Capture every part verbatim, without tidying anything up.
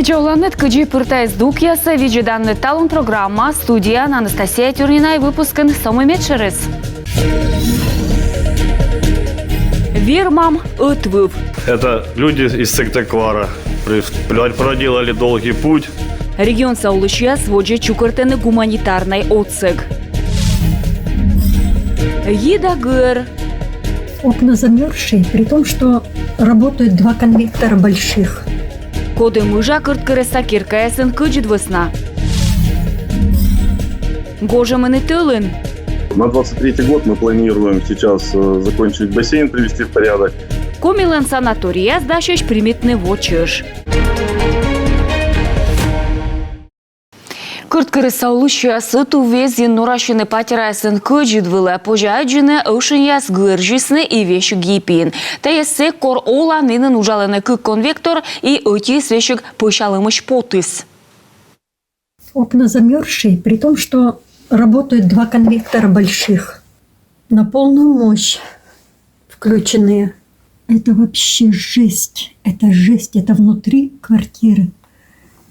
Чоланныд! Кыдзи пыр тайӧ здукъясӧ, видзӧданныд «Талун» программа. Студияын Анастасия Тюрнина. И выпускын со мый медшӧрыс. Вермам ӧтвыв. Это люди из Сыктывкара при-, проделали долгий путь. Регионса олысьяс водзӧ чукӧртӧны гуманитарнӧй отсӧг. Йи да гыӧр. Окна замёрзшие, при том, что работают два конвектора больших. Коді мыжа Кӧрткерӧсса керкаясын кӧдзыд вӧсна? Гожӧмын и тӧлын. На двадцать третий год мы планируем сейчас, э, закончить бассейн, привести в порядок. Комилӧн санаторийяс дасьӧсь примитны во чӧж. Кӧрткерӧсса олысьяс ӧтуввезйын норасьӧны патераясын кӧдзыд вылӧ. Позьӧ аддзыны, ӧшиньяс гыӧрзисны и весиг йи пиын. Тайӧ сэк, кор оланінын уджалӧны кык конвектор и ӧтиыс весиг пӧсялӧмысь потіс. Окна замёрзшие, при том, что работают два конвектора больших. На полную мощь включенные. Это вообще жесть. Это жесть. Это внутри квартиры.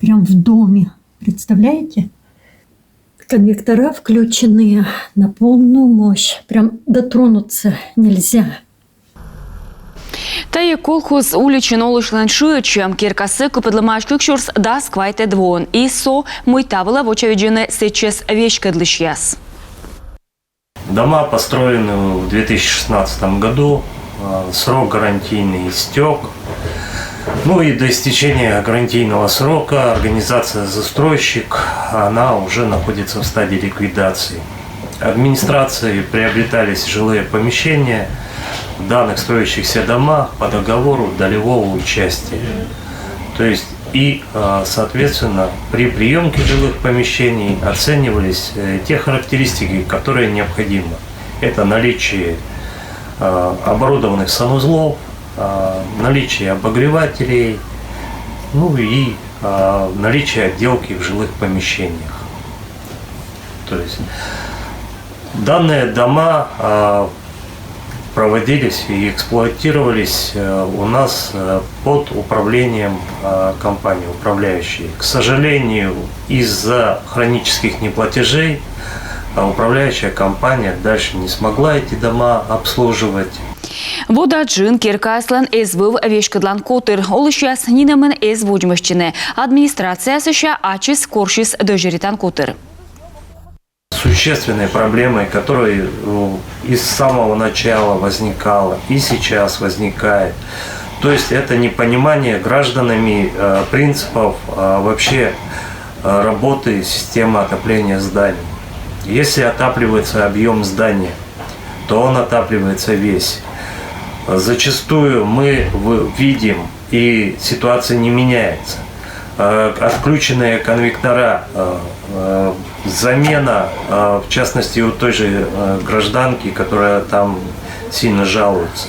Прям в доме. Представляете? Конвектора включенные на полную мощь. Прям дотронуться нельзя. Тайӧ Колхоз уличын олысьлӧн шыӧдчӧм. Керкасӧ кыпӧдлӧмаӧсь кык сюрс дас квайтӧд воын. И со мый та вылӧ вочавидзӧны сэтчӧс веськӧдлысьяс. Дома построены в две тысячи шестнадцатом году, а, срок гарантийный истёк. Ну и до истечения гарантийного срока организация-застройщик, она уже находится в стадии ликвидации. Администрацией приобретались жилые помещения в данных строящихся домах по договору долевого участия. То есть и, а, соответственно, при приёмке жилых помещений оценивались, э, те характеристики, которые необходимы. Это наличие, а, оборудованных санузлов, а, наличие обогревателей, ну и, а, наличие отделки в жилых помещениях. То есть данные дома, а, проводились и эксплуатировались, э, у нас, э, под управлением, э, компании управляющей. К сожалению, из-за хронических неплатежей, э, управляющая компания дальше не смогла эти дома обслуживать. Вода джын, керкаяслӧн эз вӧв веськӧдлан котыр. Олысьяс нинӧмын эз водзмӧстчыны. Администрация сэсся ачыс корсис дӧзьӧритан котыр. Существенной проблемой, которая, э, и с самого начала возникала, и сейчас возникает. То есть это непонимание гражданами, э, принципов, э, вообще, э, работы системы отопления зданий. Если отапливается объём здания, то он отапливается весь. Зачастую мы в-, видим, и ситуация не меняется. Э, отключенные конвектора, э, э, замена, э, в частности, у той же, э, гражданки, которая там сильно жалуется.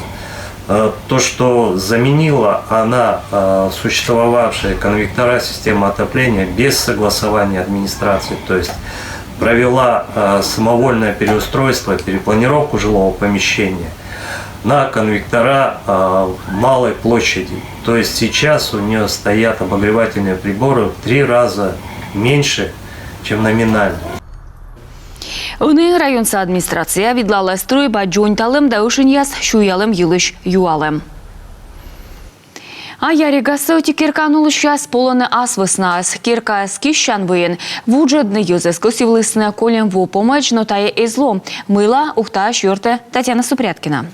Э, то, что заменила она, э, существовавшие конвектора системы отопления без согласования администрации, то есть провела, э, самовольное переустройство, перепланировку жилого помещения на конвектора, э, малой площади. То есть сейчас у неё стоят обогревательные приборы в три раза меньше, чем номинально. Ӧні районса администрация видлалӧ стрӧйба дзоньталӧм да ӧшиньяс сюялӧм йылысь юалӧм. А Ярегаса ӧти керкаын олысьяс полӧны ас вӧснаыс. Керкаыс киссян выйын. Вуджӧдны йӧзӧс кӧсйывлісны кольӧм во помӧдз, но тайӧ эз ло. Мыйла, Ухтаысь ёртӧ Татьяна Супряткина.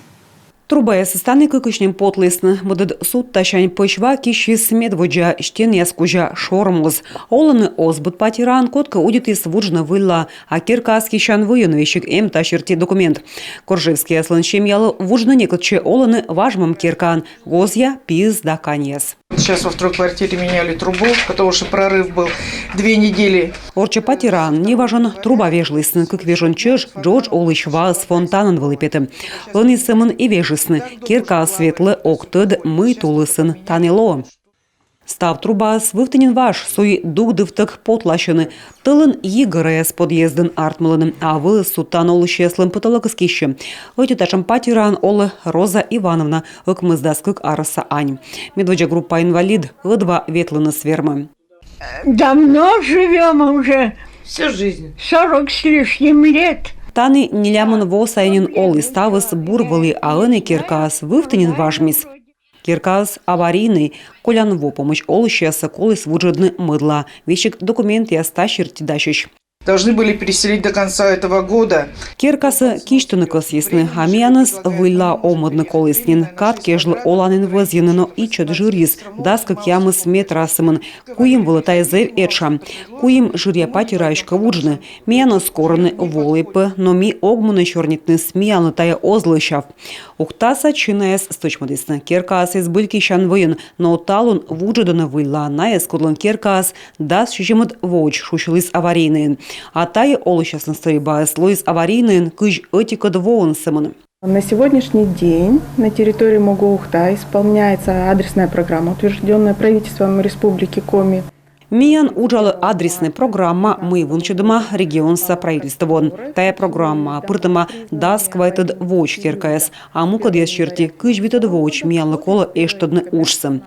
Трубаясыс тані кыкысь нин потлісны. Мӧдӧд судтасянь пӧсь ва киссис медводдза, стенъяс кузя шор моз. Олӧны оз быд патераын, кодкӧ удитіс вуджны выльла, а керкаыс киссян выйын, весиг эм та серти документ. Коржевскийяслӧн семьялы вуджны некытчӧ, олӧны важмӧм керкаын, гозъя, пиыс да каньяс. Сейчас во второй квартире меняли трубу, потому что прорыв был две недели. Орчча патераын неважӧн труба вежлісны. Кык вежон чӧж джодж олысь ваыс фонтанӧн вӧлі петӧ. Ӧні сӧмын и вежисны. Керкаыс ветлӧ, ог тӧд, мый тулысын тані лоӧ. Став трубаыс вывті нин важ, со и дугдывтӧг потласьӧны. Тӧлын йи гӧраяс подъездын артмылӧны, а вӧыс судтаын олысьяслӧн потолокыс киссьӧ. Ӧти татшӧм патераын олӧ Роза Ивановна, ӧкмысдас кык арӧса ань. Медводдза группа инвалид, ӧдва ветлыныс вермӧ. Давно живем уже. Всю жизнь. Сорок с лишним лет. Тані нелямын во сайын нин олім, ставыс бур вӧлі, а ӧні керкаыс вывті нин важмис. Керкаыс аварийнӧй, колян во помӧдз олысьясӧс коліс вуджӧдны мӧдлаӧ, весиг документъяс та серти дасьӧсь. Должны были переселить до конца этого года. Керкасӧ кисьтыны кӧсйисны, а миянӧс выльлаӧ овмӧдны коліс нин. Кад кежлӧ оланін вӧзйыны, но ичӧт жырйыс дас кӧкъямыс метра сӧмын. Куим вылӧ тайӧ зэв этша. Куим жыръя патераысь кӧ вуджны, миянӧс корӧны волі пӧ, но ми ог мунӧй сёрнитны, миянлы тайӧ оз лӧсяв. Ухтаса чинаяс стӧчмӧдісны. Керкаыс эз збыль киссян вӧйын, но талун вуджӧдӧны выльлаӧ найӧс, кодлӧн керкаыс дас сизимӧд воӧдз шусьыліс аварийнӧйӧн. А тайӧ олысьяслӧн стрӧйбаыс лоис аварийнӧйӧн кызь ӧтикӧд воын сӧмын. На сегодняшний день на территории МОГО Ухта исполняется адресная программа, утвержденная правительством Республики Коми. Миян уджалӧ адреснӧй программа, мый вынсьӧдӧма регионса правительствоӧн. Тайӧ программаӧ пыртӧма дас квайтӧд воӧдз керкаяс, а мукӧдъяс серти кызь витӧд воӧдз миянлы колӧ эштӧдны уджсӧ.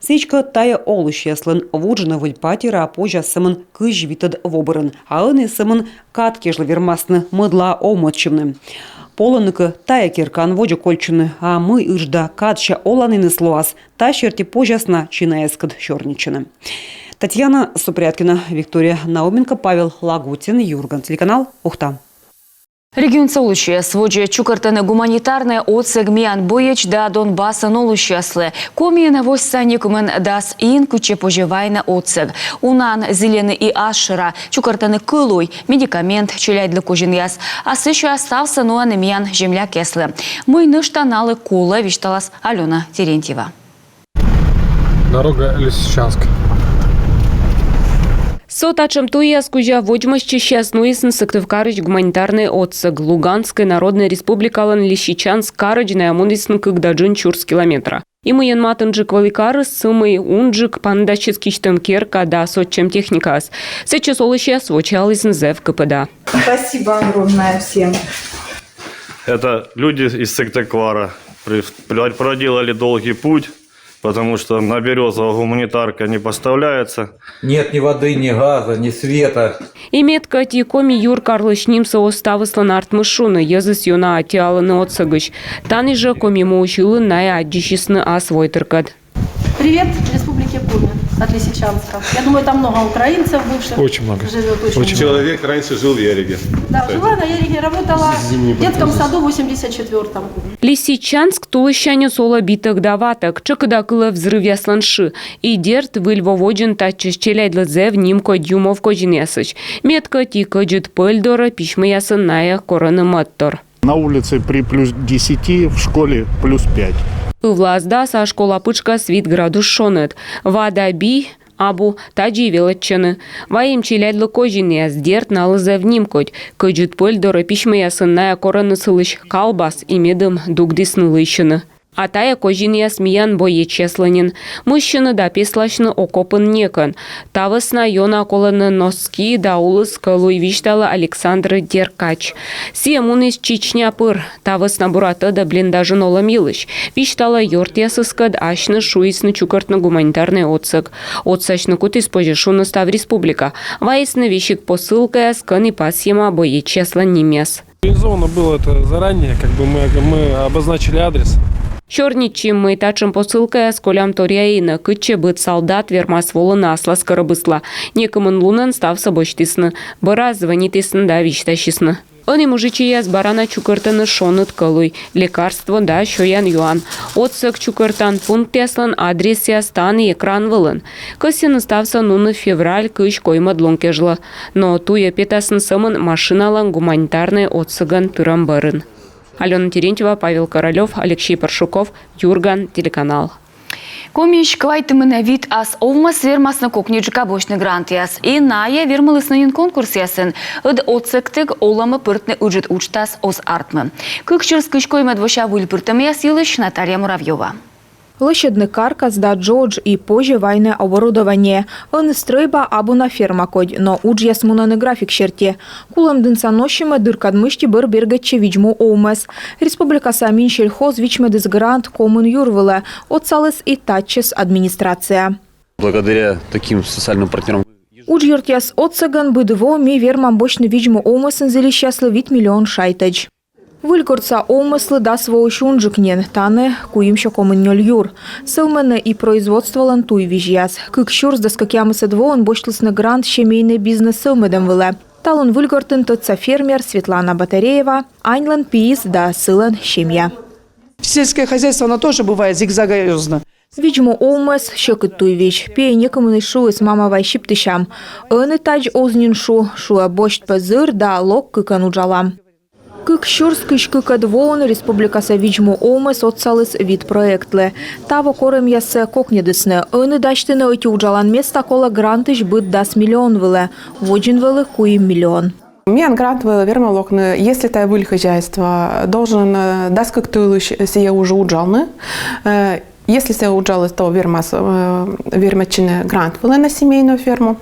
Сідзкӧ, тайӧ олысьяслӧн вуджны выль патераӧ позяс сӧмын кызь витӧд во бӧрын, а ӧні сӧмын кад кежлӧ вермасны мӧдлаӧ овмӧдчывны. Полӧны кӧ тайӧ керкаын водзӧ кольччыны, а мый ыджда кадся оланіныс лоас, та серти позяс на чинаяскӧд сёрнитчыны. Татьяна Супряткина, Виктория Науменко, Павел Лагутин, «Юрган» телеканал, Ухта. Регионса олысьяс водзӧ чукӧртӧны гуманитарнӧй отсӧг миян боецъяс да Донбассын олысьяслы. Комиын восьса некымын дас ин, кытчӧ позьӧ вайны отсӧг. Унаӧн зільӧны и асшӧра, чукӧртӧны кӧлуй, медикамент, челядьлы козинъяс. А сэсся ставсӧ нуӧны миян землякъяслы. Мый нӧшта налы колӧ, висьталас Алёна Терентьева. Дорога Лисичанск. Со татшӧм туйяс кузя водзмӧстчысьяс нуисны Сыктывкарысь гуманитарнӧй отсӧг. Луганскӧй Народнӧй Республикалӧн Лисичанск карӧдз найӧ мунісны кык да джын сюрс километра. И мыйӧн матынджык вӧлі карыс, сымын унджык паныдасис кисьтӧм керка да сотчӧм техникаыс. Сэтчӧс олысьяс вочаалісны зэв кыпыда. Спасибо огромное всем. Это люди из Сыктывкара при- про- проделали долгий путь, потому что на Березово гуманитарка не поставляется. Нет ни воды, ни газа, ни света. И мед кӧть и Коми юркарлысь нимсӧ оз ставыслӧн артмы шуны, йӧзыс ёна аттьӧалӧны отсӧгысь. Тані жӧ Коми муысь ылын найӧ аддзысисны ас войтыркӧд. Привет Республике Коми от Лисичанска. Я думаю, там много украинцев бывших. Очень много. Живет очень много. Человек раньше жил в Яреге. Да, жила на Яреге, работала в детском саду в восемьдесят четвёртом. Лисичанск тулыссяньыс олӧ битӧг да ватӧг, тшӧкыда кылӧ взрывъяслӧн шы. И дерт, выль во водзын татчӧс челядьлы зэв нимкодь юмов козинъясысь. Мед кӧть и Кӧдзыд Пӧль дорӧ письмӧясын найӧ корӧны мӧдтор. На улице при плюс десяти, в школе плюс пять. Ывлаас дас, а школа пытшкас вит градус шоныд. Ва да би абу, тадзи велӧдчӧны. Вайим челядьлы козинъяс, дерт, налы зэв нимкодь. Кӧдзыд Пӧль дорӧ письмӧясын найӧ корӧны сылысь калбас и медым дугдісны лыйсьыны. А тайӧ козинъяс миян боецъяслы нин. Мыссьыны да песласьны окопын некӧн. Та вӧсна ёна колӧны носки да улыс кӧлуй, висьталӧ Александр Деркач. Сійӧ муніс Чечня пыр. Та вӧсна бура тӧдӧ блиндажын олӧм йылысь. Висьталӧ, ёртъясыскӧд асьныс шуисны чукӧртны гуманитарнӧй отсӧг. Отсасьны кутіс, позьӧ шуны, став республика. Вайисны весиг посылкаяс, кӧні пасйӧма боецъяслӧн нимъяс. Организовано было это заранее, как бы мы, мы обозначили адрес. Сёрнитчим, мый татшӧм посылкаяс колям торъя инӧ, кытчӧ быд салдат вермас волыны аслас кӧрӧбысла. Некымын лунӧн ставсӧ босьтісны. Бӧрас звӧнитісны да висьтасисны. Ӧні мужичӧйяс бара на чукӧртӧны шоныд кӧлуй, лекарство да сёян-юан. Отсӧг чукӧртан пунктъяслӧн адресъяс тані экран вылын. Кӧсйӧны ставсӧ нуны февраль кызь коймӧд лун кежлӧ. Но туйӧ петасны сӧмын машиналӧн гуманитарнӧй отсӧгӧн тырӧм бӧрын. Алёна Терентьева, Павел Королёв, Алексей Паршуков, «Юрган» телеканал. Комиысь квайтымынӧд вит ас овмӧс вермасны кокниджыка босьтны грантъяс. И найӧ вермылісны нин конкурсъясын. Ӧд отсӧгтӧг олӧмӧ пыртны ыджыд уджтас оз артмы. Кык сюрс кызь коймӧд вося выльпыртӧмъяс йылысь Наталья Муравьёва. Лӧсьӧдны каркас да джодж и позьӧ вайны оборудование. Ӧні стрӧйба абу на ферма кодь, но уджъяс мунӧны график серти. Кулӧмдінса носьӧмӧ дыр кад мысти бӧр бергӧдчӧ видз-му овмӧс. Республикаса Минсельхоз вичмӧдіс грант комын юр вылӧ, отсаліс и татчӧс администрация. Благодаря таким социальным партнерам. Уджъёртъяс отсӧгӧн быд во ми вермам босьтны Видзьму овмӧсын зільысьяслы вит миллион шайтӧдз. Выльгортса овмӧслы дас воысь унджык нин, тані куимсё комын нёль юр. Сӧвмӧны и производстволӧн туйвизьяс. Кык сюрс дас кӧкъямысӧд воын босьтлісны грант семейнӧй бизнес сӧвмӧдӧм вылӧ. Талун Выльгортын тӧдса фермер Светлана Батареева, аньлӧн пиыс да сылӧн семья. Сельское хозяйство, оно тоже бывает зигзагообразно. Видзьму овмӧс — сьӧкыд туйвизь. Пиӧй некымынысь шуис: «Мама, вай сиптысям». Ӧні тадз оз нин шу, шуӧ: «Босьт пӧ зыр да лок кыкӧн уджалам». Кык сюрс кызь кыкӧд воын республикаса Видзьму овмӧс отсаліс вит проектлы. Таво корӧмъяссӧ кокньӧдісны. Ӧні дасьтыны ӧти уджалан места колӧ грантысь быд дас миллион вылӧ. Водзын вӧлі куим миллион. Миян грант вылӧ вермӧ локны, если тайӧ выль хозяйство, должен, э, дас кык тӧлысь сійӧ уже уджалны. Э, если сійӧ уджаліс, то вермас, э, вермӧдчыны грант вылӧ на семейную ферму.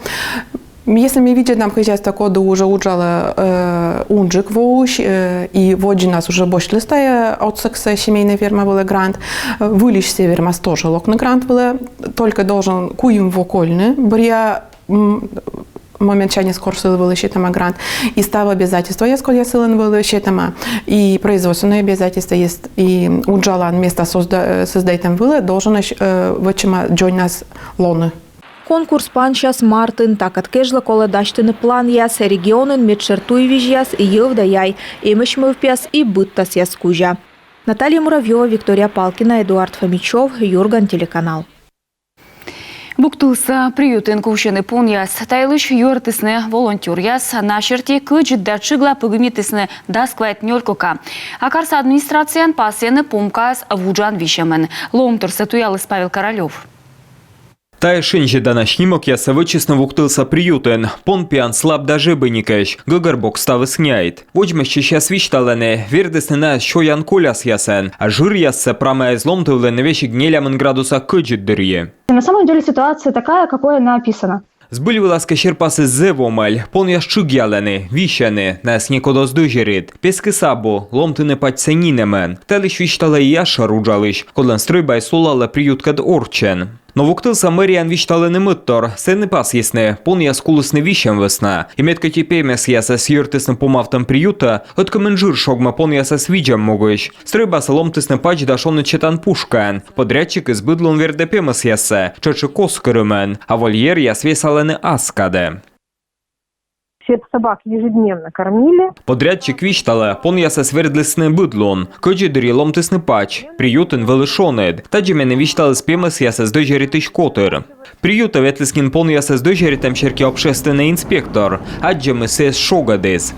Если ми видзӧдам хозяйство, коді уже уджалӧ, э, унджык воысь, э, и водзынас уже босьтліс тайӧ отсӧгсӧ семейнӧй ферма вылӧ грант, э, выльысь сійӧ вермас тоже локны грант вылӧ, только должен куим во кольны, бӧръя, м, моментсяньыс, кор сылы вылӧ сетӧма грант. И став обязательствояс, кодъяс сылӧн вылӧ сетӧма, и производственнӧй обязательствояс, и уджалан места созда-, э, создайтӧм вылӧ должен, э, вӧчӧма дзоньнас лоны. Конкурс пансяс мартын. Такӧд кежлӧ колӧ дасьтыны планъяс регионын медшӧр туйвизьяс, йӧв да яй, эмӧсь мӧвпъяс и быдтасъяс кузя. Наталья Муравьёва, Виктория Палкина, Эдуард Фомичёв, «Юрган» телеканал. Вуктылса приютын кувсьӧны понъяс. Та йылысь юӧртісны волонтёръяс. На серти, кӧдзыд да тшыгла пӧгибнитісны дас квайт нёль кока. А карса администрацияын пасйӧны, помкаыс вуджан висьӧмын. Лоӧмторсӧ туяліс Павел Королёв. Тайӧ шензьӧдана снимокъяссӧ вӧчисны Вуктылса приютын. Понпиян слаб да жебиникӧсь, гӧгӧрбок ставыс няйт. Водзмӧстчысьяс висьталӧны, вердісны найӧс сёян колясъясӧн, а жыръяссӧ прамӧя эз ломтывлыны весиг нелямын градуса кӧдзыд дырйи. На самом деле ситуация такая, какой она описана. Збыль вылас кӧ, серпасыс зэв омӧль, понъяс тшыгъялӧны, висьӧны, найӧс некод оз дӧзьӧрит. Пескыс абу, ломтыны пачсӧ нинӧмӧн. Та йылысь висьталӧ и асшӧр уджалысь, кодлӧн стрӧйбаыс сулалӧ приюткӧд орччӧн. Но Вуктылса мэрияын висьталӧны мӧдтор. Сэні пасйисны, понъяс кулісны висьӧм вӧсна. И мед кӧть и пемӧсъясӧс йӧртісны помавтӧм приютӧ, ӧткымын жыр шогмӧ понъясӧс видзӧм могысь. Стрӧйбасӧ ломтісны пач да шоныд сетан пушкаӧн. Подрядчикыс быд лун вердӧ пемӧсъяссӧ, тшӧтш и кос кӧрымӧн, а вольеръяс весалӧны ас кадӧ. Всех собак ежедневно кормили. Подрядчик висьталӧ, понъясӧс вердлісны быд лун, кӧдзыд дырйи ломтісны пач, приютын вӧлі шоныд. Тадзи меным висьталіс пемӧсъясӧс дӧзьӧритысь котыр. Приютӧ ветліс нин понъясӧс дӧзьӧритӧм серти общественнӧй инспектор. Аддзӧмыс сійӧс шогӧдіс.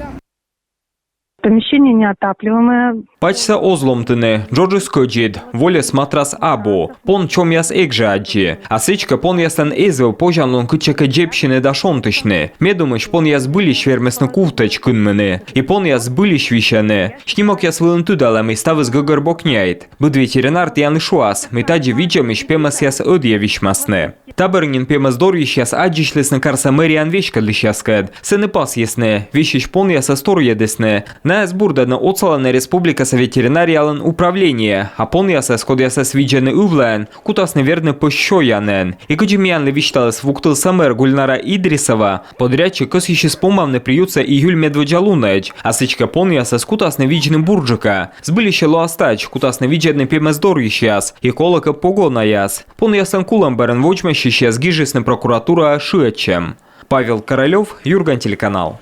Помещение неотапливаемое. Пачсӧ оз ломтыны, джоджыс кӧдзыд, вольӧс, матрас абу, пон чомъяс эг жӧ аддзы. А сідзкӧ, понъяслӧн эз вӧв позянлун кытчӧкӧ дзебсьыны да шонтысьны. Ме думысь, понъяс збыльысь вермисны кувтӧдз кынмыны. И понъяс збыльысь висьӧны. Снимокъяс вылын тыдалӧ, мый ставыс гӧгӧрбок няйт. Быд ветеринар тіянлы шуас, мый тадзи видзӧмысь пемӧсъяс ӧдйӧ висьмасны. Та бӧрын нин пемӧс дорйысьяс аддзысьлісны карса мэрияӧн веськӧдлысьяскӧд. Сэні пасйисны, висьысь понъясӧс торйӧдісны. Найӧс бурдӧдны отсалӧны республикаса ветеринариялӧн управлениеӧ, а понъясӧс, кодъясӧс видзӧны ывлаын, кутасны вердны пӧсь сёянӧн. И кыдзи миянлы висьталіс Вуктылса мэр Гульнара Идрисова, подрядчик кӧсйысис помавны приютсӧ июль медводдза лунӧдз, а сідзкӧ, понъясӧс кутасны видзны бурджыка. Збыльысь лоас тадз, кутасны видзӧдны пемӧс дорйысьяс и, колӧкӧ, погонаяс. Понъяслӧн кулӧм бӧрын водзмӧстчысьяс гижисны прокуратураӧ шыӧдчӧм. Павел Королёв, «Юрган» телеканал.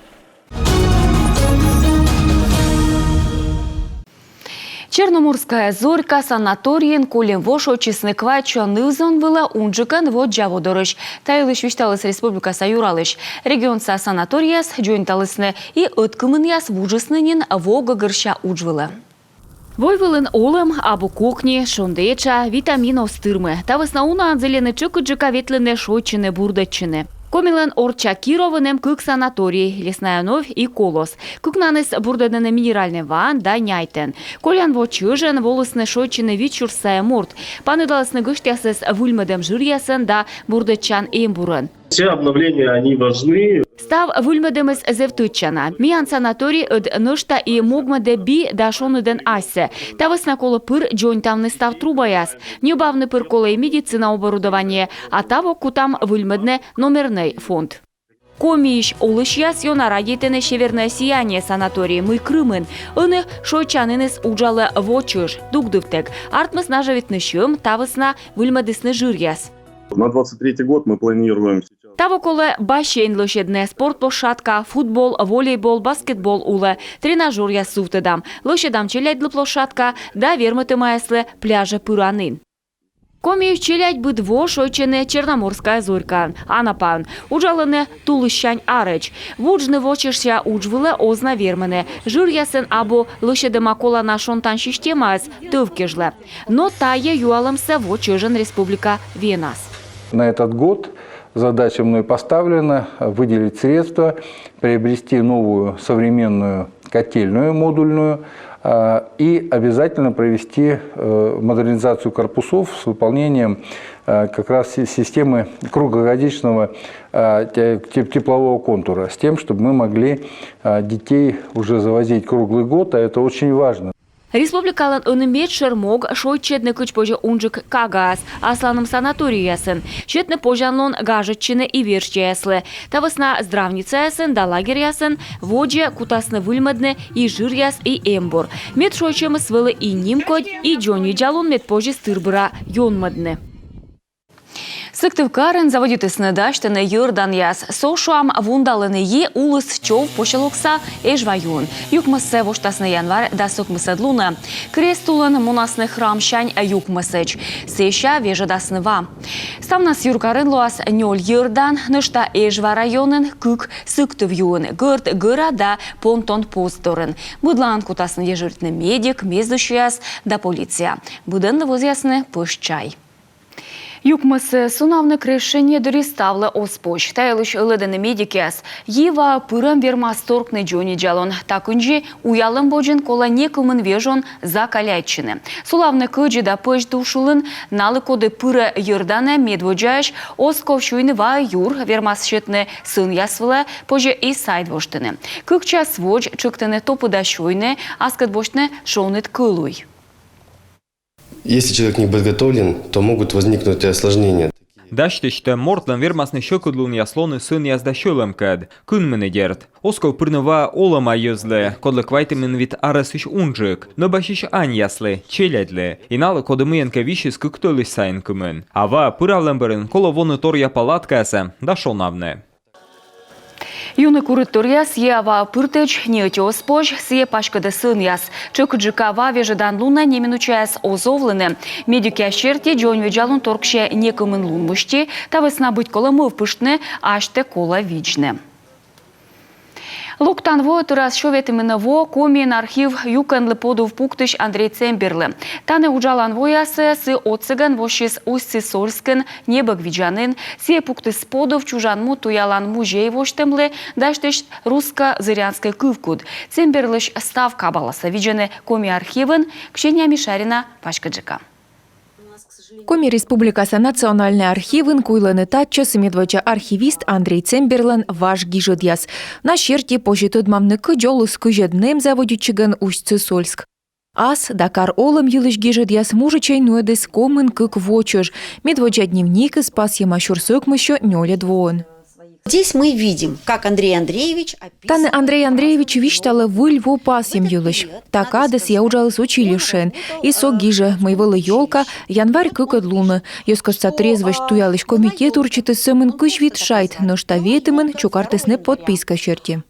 Черноморская зорька санаторийын колян во шойччисны квайтсё ныв-зон вылӧ унджыкӧн воддза во дорысь. Та йылысь висьталіс республикаса юралысь. Регионса санаторийяс дзоньталісны и ӧткымынъяс вуджисны нин во гӧгӧрся удж вылӧ. Войвылын олӧм абу кокни, шонді этша, витамин оз тырмы. Та вӧсна унаӧн зільӧны тшӧкыдджыка ветлыны шойччыны-бурдӧдчыны. Комилӧн орчча Кировын эм кык санаторий: «Лесная новь» и «Колос». Кыкнаныс бурдӧдӧны минеральнӧй ваӧн да няйтӧн. Колян во чӧжӧн волісны шойччыны вит сюрс сайӧ морт. Паныдалісны гӧсьтъясӧс выльмӧдӧм жыръясӧн да бурдӧдчан эмбурӧн. Все обновления, они важны. Став выльмӧдӧмыс зэв тӧдчана. Миян санаторий ӧд нӧшта и могмӧдӧ би да шоныдӧн асьсӧ. Та вӧсна колӧ пыр дзоньтавны став трубаяс. Ньӧбавны пыр колӧ и медицина оборудование, а таво кутам выльмӧдны номернӧй фонд. Комиысь олысьяс ёна радейтӧны «Северное сияние» санаторий, мый Крымын. Ӧні шойччаніныс уджалӧ во чӧж, дугдывтӧг. Артмис нажӧвитны сьӧм, та вӧсна выльмӧдісны жыръяс. На двадцать третий год мы планируем сейчас. Таво колӧ бассейн лӧсьӧдны, спорт площадка, футбол, волейбол, баскетбол улӧ, тренажёръяс сувтӧдам, лӧсьӧдам челядьлы площадка да вермытӧмаяслы пляжӧ пыранін. Комиысь челядь быд во шойччӧны «Черноморская зорькаын», Анапаын. Уджалӧны тулыссянь арӧдз. Вуджны во чӧжся удж вылӧ оз на вермыны. Жыръясӧн абу лӧсьӧдӧма колана шонтан системаыс тӧв кежлӧ. Но тайӧ юалӧмсӧ во чӧжӧн республика венас. На этот год задача мной поставлена выделить средства, приобрести новую современную котельную модульную, а, и обязательно провести, э, модернизацию корпусов с выполнением, э, как раз си-, системы круглогодичного, э, те-, теп-, теплового контура, с тем, чтобы мы могли, э, детей уже завозить круглый год, а это очень важно. Республикалӧн ӧні медшӧр мог — шойччӧдны кыдз позьӧ унджык кагаӧс асланым санаторийясын. Сетны позянлун гажӧдчыны и верстьӧяслы. Та вӧсна здравницаясын да лагерьясын водзӧ кутасны выльмӧдны и жыръяс, и эмбур. Мед шойччӧмыс вӧлі и нимкодь, и дзоньвидзалун мед позис тыр-бура ёнмӧдны. Сыктывкарын заводитісны дасьтыны йӧрданъяс. Со, шуам, вундалӧны йи Улыс Чов посёлокса Эжва юын. Юкмӧссӧ восьтасны январь дас ӧкмысӧд лунӧ. Крест улын мунасны храмсянь юкмӧсӧдз. Сэсся вежӧдасны ва. Ставнас юркарын лоас нёль йӧрдан, нӧшта Эжва районын кык, Сыктыв юын, Гӧрд гӧра да Понтон пост дорын. Быдлаын кутасны дежуритны медик, мездысьяс да полиция. Быдӧнлы вӧзъясны пӧсь чай. Юкмӧссӧ сунавны крещение дырйи ставлы оз позь. Та йылысь ӧлӧдӧны медикъяс. Йи ваӧ пырӧм вермас торкны дзоньвидзалун. Та кындзи уялӧм водзын колӧ некымын вежон закаляйтчыны. Сулавны кӧдзыда пӧсь душ улын. Налы, коді пырӧ йӧрданӧ, медводдзаысь оз ков сюйны ваӧ юр, вермас сетны сӧнъяс вылӧ, позьӧ и сайд воштыны. Кык час водз тшӧктӧны топыда сёйны, аскӧд босьтны шоныд кӧлуй. Если человек не подготовлен, то могут возникнуть осложнения. Дасьтысьтӧм мортлӧн вермасны сьӧкыдлунъяс лоны сӧнъяс да сьӧлӧмкӧд. Кынмыны, дерт. Оз ков пырны ваӧ олӧма йӧзлы, кодлы квайтымын вит арӧсысь унджык, нӧбасьысь аньяслы, челядьлы. И налы, коді мыйӧнкӧ висис кык тӧлысь сайын кымын. А ваӧ пыравлӧм бӧрын колӧ воны торъя палаткаясӧ да шонавны. Юны курыдторъяс йи ваӧ пыртӧдз ни ӧти оз позь, сійӧ паськӧдӧ сӧнъяс. Тшӧкыдджыка ва вежӧдан лунӧ неминучаяс оз овлыны. Медикъяс серти, дзоньвидзалун торксьӧ некымын лун мысти, та вӧсна быть колӧ мӧвпыштны, асьтӧ колӧ видзны. Локтан воӧ тырас сё ветымын во Комиын архив юкӧнлы подув пуктысь Андрей Цемберлы. Тані уджалан воясӧ сы отсӧгӧн воссис Усть-Сысольскын небӧг видзанін. Сійӧ пуктіс подув чужан му туялан музей восьтӧмлы, дасьтысь русско-зырянскӧй кывкуд. Цемберлысь став кабаласӧ видзӧны Коми архивын. Ксения Мишарина паськыдджыка. Коми Республикаса Национальнӧй архивын куйлӧны татчӧс медводдза архивист Андрей Цемберлӧн важ гижӧдъяс. На серти позьӧ тӧдмавны, кыдз оліс кызьӧд нэм заводитчигӧн Усть-Сысольск. Ас да кар олӧм йылысь гижӧдъяс мужичӧй нуӧдіс комын кык во чӧж. Медводдза дневникыс пасйӧма сюрс ӧкмыссё нёльӧд воын. Здесь мы видим, как Андрей Андреевич описывает. Тані Андрей Андреевич висьталӧ Выль во пасйӧм йылысь. Та кадӧ сійӧ уджаліс училищеын. И со гижӧ, мый вӧлі ёлка январь кыкӧд лунӧ. Йӧзкостса трезвость туялысь комитет урчитіс сӧмын кызь вит шайт, нӧшта ветымын чукӧртісны подписка серти.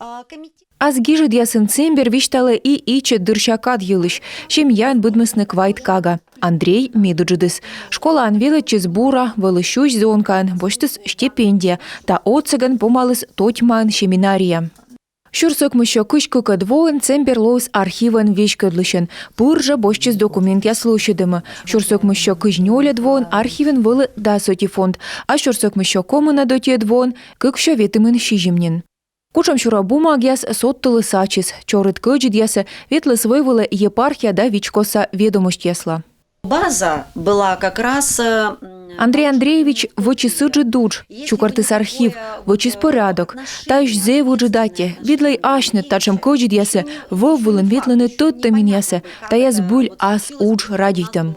Ас гижӧдъясын Цембер висьталӧ и ичӧт дырся кад йылысь. Семьяын быдмисны квайт кага. Андрей медыджыдыс. Школаын велӧдчис бура, вӧлі сюсь зонкаӧн, босьтіс стипендия. Та отсӧгӧн помаліс Тотьмаын семинария. Сюрс ӧкмыссё кызь кыкӧд воын Цембер лоис архивӧн веськӧдлысьӧн. Пыр жӧ босьтчис документъяс лӧсьӧдӧмӧ. Сюрс ӧкмыссё кызь нёльӧд воын архивын вӧлі дас ӧти фонд, а сюрс ӧкмыссё комынӧд ӧтиӧд воын — кыксё ветымын сизим нин. Кутшӧмсюрӧ бумагъяс содтыліс ачыс, чорыд кӧдзыдъясӧ ветліс вӧй вылӧ епархия да вичкоса ведомостьясла. База была как раз... э, м, Андрей Андреевич вӧчис ыджыд удж, чукӧртіс архив, вӧчис пӧрадок. Таысь зэв ыджыд аттьӧ. Видлӧй асьныд татшӧм кӧдзыдъясӧ, вӧв вылын ветлыны тӧдтӧминъясӧ. Тайӧ збыль ас удж радейтӧм.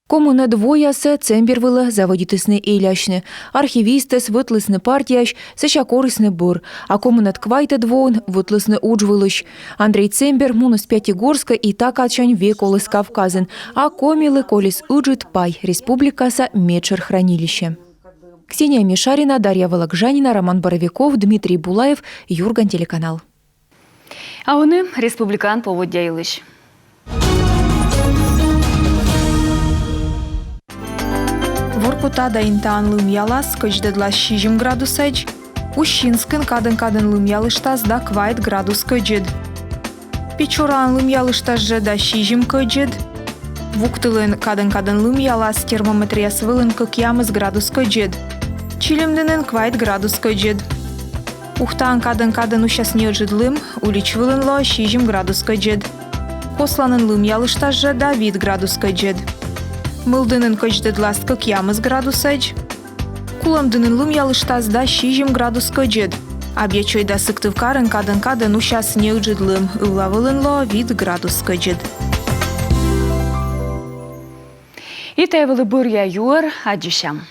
Комынӧд воясӧ Цембер вылӧ заводитісны элясьны. Архивистӧс вӧтлісны партияысь, сэсся корисны бӧр. А комынӧд квайтӧд воын вӧтлісны удж вылысь. Андрей Цембер муніс Пятигорскӧ и та кадсянь век оліс Кавказын. А Комилы колис ыджыд пай — республикаса медшӧр хранилище. Ксения Мишарина, Дарья Вологжанина, Роман Боровиков, Дмитрий Булаев, «Юрган» телеканал. А ӧні республикаын поводдя йылысь. Воркута да Интаын лымъялас, кӧдздӧдлас сизим градусӧдз. Усинскын кадӧн-кадӧн лымъялыштас да квайт градус кӧдзыд. Печораын лымъялыштас жӧ да сизим кӧдзыд. Вуктылын кадӧн-кадӧн лымъялас, термометръяс вылын кӧкъямыс градус кӧдзыд. Чилимдінын квайт градус кӧдзыд. Ухтаын кадӧн-кадӧн усяс неыджыд лым, улич вылын лоӧ сизим градус кӧдзыд. Косланын лымъялыштас жӧ да вит градус кӧдзыд. Мылдінын кӧдздӧдлас кӧкъямыс градусӧдз. Кулӧмдінын лымъялыштас да сизим градус кӧдзыд. Абъячой да Сыктывкарын кадӧн-кадӧн усяс неыджыд лым, ывла вылын лоӧ вит градус кӧдзыд. И тайӧ вӧлі бӧръя юӧр. Аддзысям.